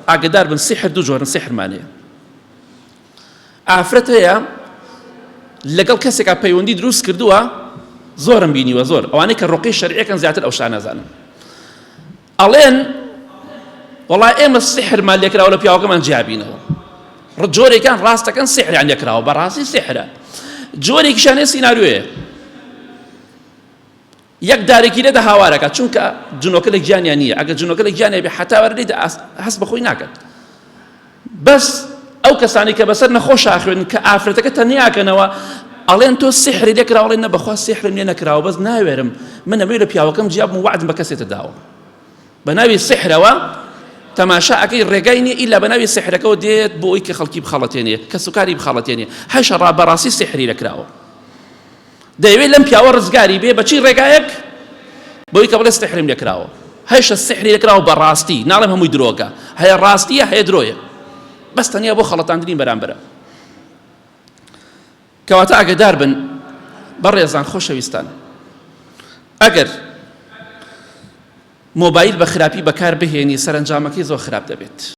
ئاگدار بن سیحر دوو جۆرن سیحرمان هەیە ئافرەت هەیە لەگەڵ کەسێکا پەیوەندی دروست کردووە زۆرم بینیوە زۆر ئەوانەی کە ڕۆقی شەرعەکەن زیاتر ئەو شانەزانن ئەڵێن وەڵا ئێمە سیحرمان لێکراوە لە پیاوەکەمان جیابینەوە جۆرێکیان ڕاستەکەن سیحریان لێکراوە بەڕاستی سیحرە جۆرێکیشان هەیە سیناریۆیە یەک دارێکی لێدە هاوارەکە چونکە جنۆکە لە گیانیان نییە ئەگەر جنۆکە لە گیانیا بێ حتا وەرە لێدە هەست بەخۆی ناکات بەس ئەو کەسانی کە بەسەر نەخۆش ئاخوێن کە ئافرەتەکە تەنیاکەنەوە ئەڵێن تۆ سحری لێکراوە ئەڵێن نە بەخوا سحرم لێ نەکراوە بەس ناوێرم من ئەمەوێ لە پیاوەکەم جیا بم وەعدم بە کەسێتە داوە بە ناوی سحرەوە تەماشا ئەکەی ڕێگای نییە ئیلا بە ناوی سحرەکەەوە دێت بۆ ئەوی کە خەڵکی بخەڵەتێنێ کەسوکاری بخەڵەتێنێ هەشە ڕا بەڕاستی سحری لەکراوە دەیەوێت لەم پیاوە ڕزگاری بێ بەچی ڕێگایەک بۆی کە بڵێ سحرم لێکراوە هەشە سحری لێکراوە بە ڕاستی ناڵێم هەمووی درۆکە هەیە ڕاستیە هەیە درۆیە بەس تەنیا بۆ خەڵەتاندنی بەرامبەرە کەواتە ئاگدار بن بەڕێزان خۆشەویستان ئەگەر مۆبایل بە خراپی بەکار بهێنی سەرنجامەکەی زۆر خراپ دەبێت.